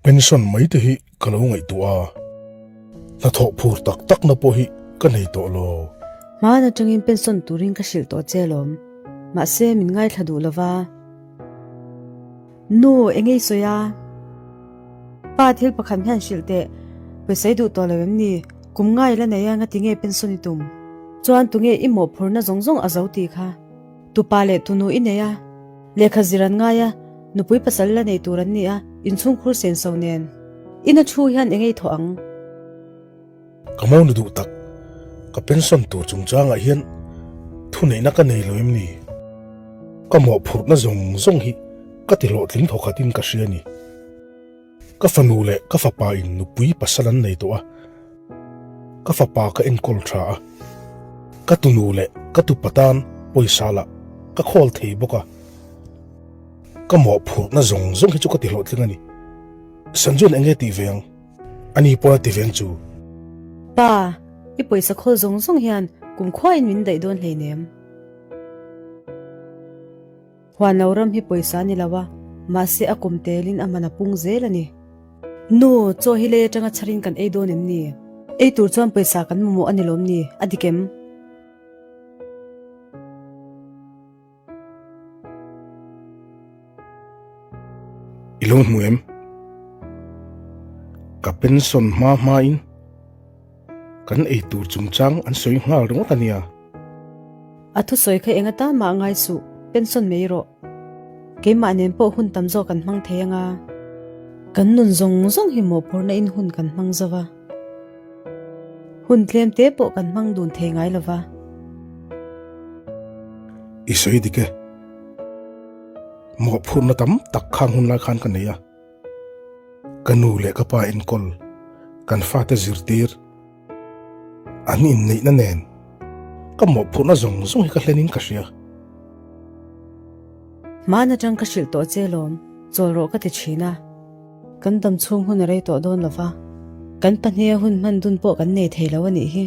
Pension mai te hi ka lo ngaihtuah a, hnathawh phur tak tak na pawh hi ka nei tawh lo. Hmaan atangin pension turin ka hrilh tawh che alawm, mahse min ngaithla duh lova. Nu, eng ei sawi a? Pa, thil pakhat hian hrilh teh, pawisa i duh tawh lo em ni? Kum ngai la nei a, ngati nge pension i tum? Chuan tunge i mawhphurna zawng zawng a zo tih kha? Tupa leh tunu i nei a, lehkha zir an ngai a, nupui pasal la nei tur an ni a, inchhungkhur senso nen. Ina thu hian eng ei thawh ang? Ka mo ni duh tak, ka pension tur chungchangah hian thuneihna ka nei lo em ni? Ka mawhphurhna zawng zawng hi ka ti hlawhtling thawkhatin ka hria a ni. Ka fanu leh ka fapa in nupui pasal an nei tawh a, ka fapa ka enkawl tha a, ka tunu leh ka tupa tan pawisa lah ka khawl thei bawk a, ka mawhphurhna zawng zawng hi chu ka ti hlawhtling a ni. Sanjun eng nge tih ve ang? Ani pawn a ti ve ang chu. Pa, i pawisa khawl zawng zawng hian kumkhuain min daih dawn hleinem. Huan lo ram hi pawisa a ni lo a, mahse a kum telin a man a pung zel a ni. Nu, chaw hi lei atanga chharin kan ei dawn em ni? Ei tur chuan pawisa kan mamawh a ni lawm ni? A dik em? I lo hmu em? Ka pension hma hmain kan ei tur chungchang an sawi nghal ringawt a nia. A thusawi kha eng atan mah ngai suh, pension mai rawh. Keimah nen pawh hun tam zawk kan hmang thei anga, kan nun zawng zawng hi mawhphurhna in hun kan hmang zo va. Hun tlem te pawh kan hmang dun thei ngai lo va. I sawi dik e. Mawhphurhna tam tak khang hun lai khan ka nei a. Ka nu leh ka pa enkawl, kan fate zirtir, An inneihna nen ka mawhphurhna zawng zawng hi ka hlenin ka hria. Hmaan atang ka hrilh tawh che lawm, chawl rawh ka ti thin a. Kan dam chhung hun a rei tawh dawn lova, kan pahniha hun hman dun pawh kan nei thei lo a nih hi.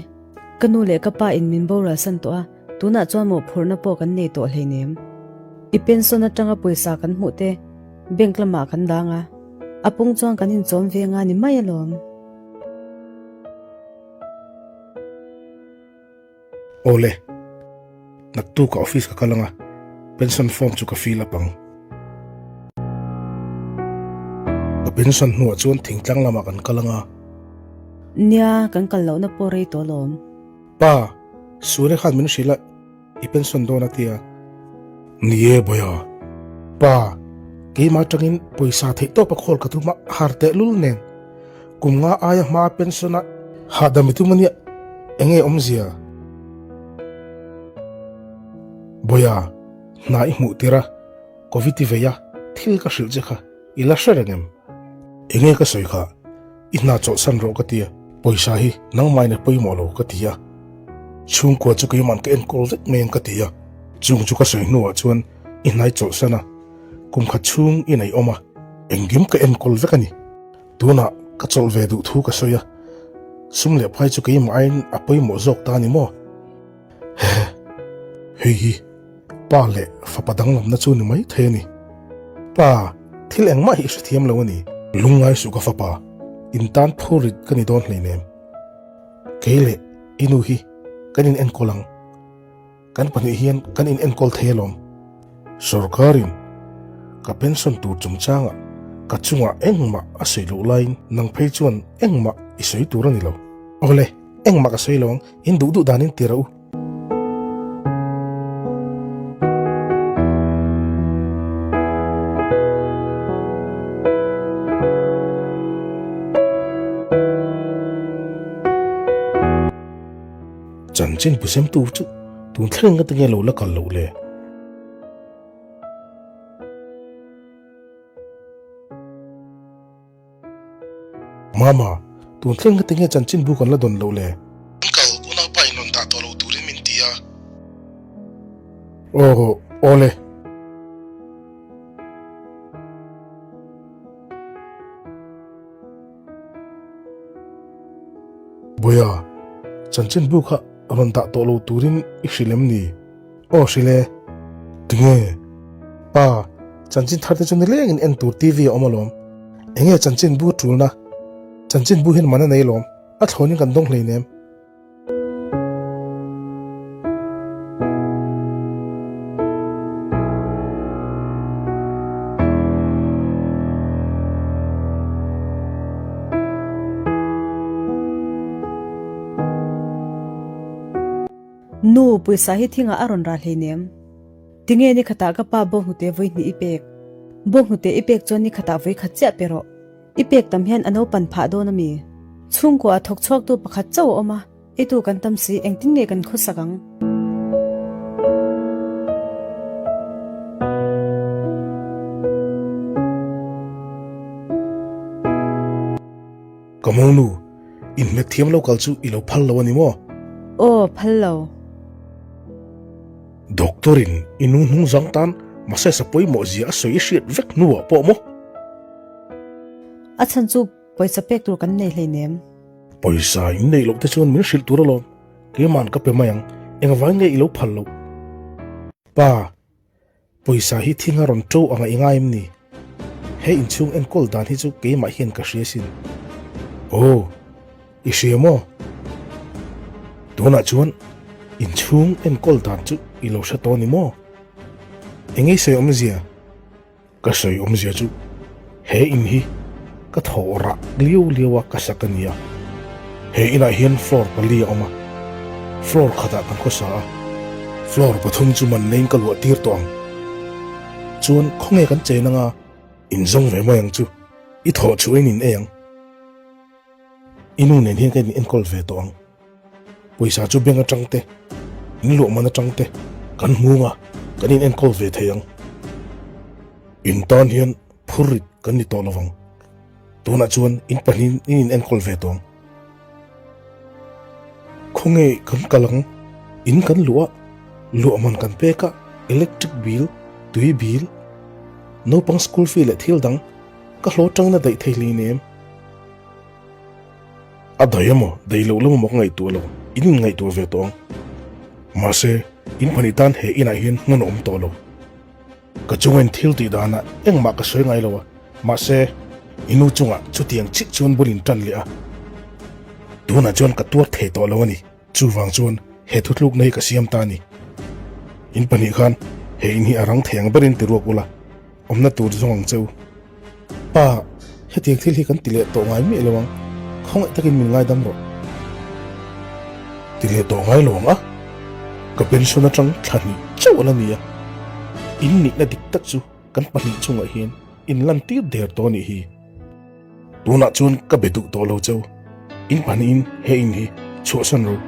Ka nu leh ka pa in min boral san tawh a, tunah chuan mawhphurhna pawh kan nei tawh hleinem. I pension atanga pawisa kan hmuh te bank lamah kan dang a, a pung chuan kan inchawm ve nga ni mai alawm. Awle, naktuk ah office ka kal anga, pension form chu ka fill up ang. Ka pension hnuah chuan thingtlang lamah kan kal anga. Nia, kan kal lohna pawh rei tawh alawm. Pa, Sure khan min hrilh a. I pension dawn a tia. Ni e Bawia. Pa, keimah atangin pawisa theih tawp a khawl ka tum a, har teh lul nen. Kum nga aia hma pension a hahdam i tum a nia, enge awmzia? Bawia, hna i hmuh tir a, Covid i vei a, thil ka hrilh che kha. I la hre reng em? Enge ka sawi kha, i hna chawlhsan rawh ka ti a, pawisa hi nangmain a pawimawh lo ka ti a, chhungkua chu keima'n ka enkawl vek mai ang ka ti a, chung chu ka sawi hnuah chuan i hnai chawlhsan a, kum khat chhung i nei awm a, engkim ka enkawl vek a ni. Tunah ka chawlh ve duh thu ka sawi a, sum leh phai chu keimah aiin a pawimawh zawk ta a ni maw? Hehe, hei hi pa leh fapa danglamna chu ni mai thei a ni. Pa, thil engmah hi i hrethiam lo a ni. Lungngai suh ka fapa, in tan phurrit ka ni dawn hleinem. Kei leh i nu hi kan in enkawl ang. Kan pahnih hian kan in enkawl thei alawm. Sorkarin ka pension tur chungchangah ka chungah engmah a sawi loh laiin nang phei chuan engmah i sawi tur a ni lo. Awle, engmah ka sawi lo ang, in duh duh danin ti rawh u. Chanchin pusemtu chu tun thleng nga tinge lo la kal loh le? Mama, tun thleng nga tinge chanchin bu kan la dawn loh le? An kal unaupa in rawn dah tawh lo turin min ti a. Aw, aw le. Bawia, chanchinbu kha rawn dah tawh lo turin i hrilh em ni? Aw hrilh e. Tinge? Pa, chanchin thar te chu nilengin en tur TV a awm alawm. Enge chanchinbu tulna? Chanchinbu hian man a nei lawm, a thlawnin kan dawng hleinem. Nu, pawisa hi thingah a rawn rah hleinem. Tinge ni khatah ka pa bawnghnute vawi hnih i pek? Bawnghnute i pek chuan ni khatah vawi khat chiah pe rawh. I pek tam hian a naupan phah dawn a mi? Chhungkua a thawk chhuaktu pakhat chauh a awm a, i tu kan tam si, engtin nge kan khawsak ang? Ka mawngnu, inhmet thiam lo kal chu i lo phal lo a ni maw? Aw, phal lo. Doctor in i nu hnung zang tan massage a pawimawh zia a sawi i hriat vek hnuah pawh maw? A chhan chu pawisa pek tur kan nei hleinem. Pawisa in neih loh te chuan min hrilh tur alawm, keima'n ka pe mai ang, engvangin nge i lo phal loh? Pa, pawisa hi thing a rawn ṭo anga i ngai em ni? He inchhung enkawl dan hi chu keimah hian ka hria sin. Aw, i hria maw? Tunah chuan inchhung enkawl dan chu i lo hre tawh a ni maw? Eng nge i sawi awmzia? Ka sawi awmzia chu he in hi ka thawh rah liau liau a ka sak a ni a. He inah hian floor pali a awm a, floor khatah kan khawsa a, floor pathum chu man neiin ka luah tir tawh ang. Chuan khawnge kan chen anga inzawng ve mai ang chu, i thawh chu ein in ei ang. I nu nen hian ka in enkawl ve tawh ang. Pawisa chu bank atang te, in luah man atang te kan hmung a, kan in enkawl ve thei ang. In tan hian phur rit kan ni tawh lovang. Tunah chuan in pahnihin in in enkawl ve tawh ang. Khawnge kan kal ang? In kan luah a, luah man kan pek a, electric bill, tui bill, naupang school fee leh thil dang ka hlawh tangin a daih thei hleinem. A daih emaw, daih loh lam emaw ka ngaihtuah lo, in inngaihtuah ve tawh ang. Mahse, in pahnih tan he inah hian hmun a awm tawh lo. Ka chunga in thil tih danah engmah ka sawi ngai lo a, mahse, i nu chungah chutiang chiah chuan bul in tan leh a. Tunah chuan ka tuar thei tawh lo a ni. Chuvang chuan he thutlukna hi ka siam ta a ni. In pahnih khan he in hi a rang thei ang berin ti ruak ula, awmna tur zawng ang che u. Pa, hetiang thil hi kan ti leh tawh ngai miah lo ang, khawngaih takin min ngaidam rawh. Ti leh tawh ngai lo ang a, ka pension atang thla hnih chauh a la ni a, in nihna dik tak chu kan pahnih chungah hian in lantir der tawh a nih hi. Tunah chuan ka be duh tawh lo cheu, in pahnihin he in hi chhuahsan rawh.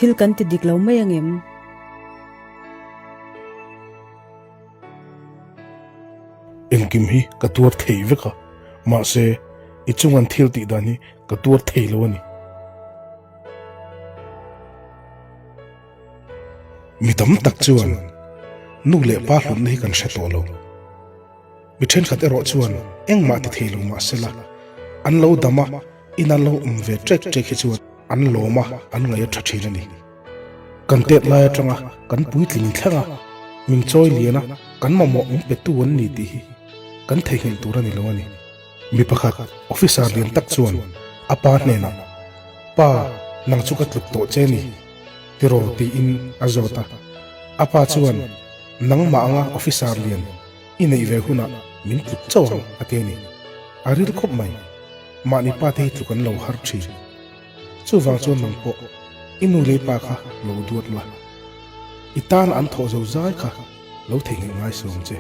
Thil kan ti dik lo mai angem? Engkim hi ka tuar thei vek a, mahse i chungan thil tih dan hi ka tuar thei lo a ni. Mi tam tak chuan nu leh pa hlutna hi kan hre tawh lo. Mi thenkhat erawh chuan engmah ti thei lo mah sela, an lo dam a, in an lo awm ve ṭek ṭek hi chuan an lawm a, an ngaih a ṭha ṭhin a ni. Kan tet lai aṭanga kan puitling thleng a, min chawi lian a, kan mamawh min petu an ni tih hi kan theihnghilh tur a ni lo a ni. Mi pakhat officer lian tak chuan a pa hnenah, Pa, nang chu ka tluk tawh che ni, tiraw tiin a zawt a. A pa chuan, Nangmah anga officer lian i neih ve hunah min tluk chauh ang, a ti a ni. A ril khawp mai. Mahni pa te hi tluk an lo har thin. Chuvang chuan nang pawh i nu lei pa kha lo duat la. I tana an thawh zo zai kha lo theihnghilh ngai suh ang che.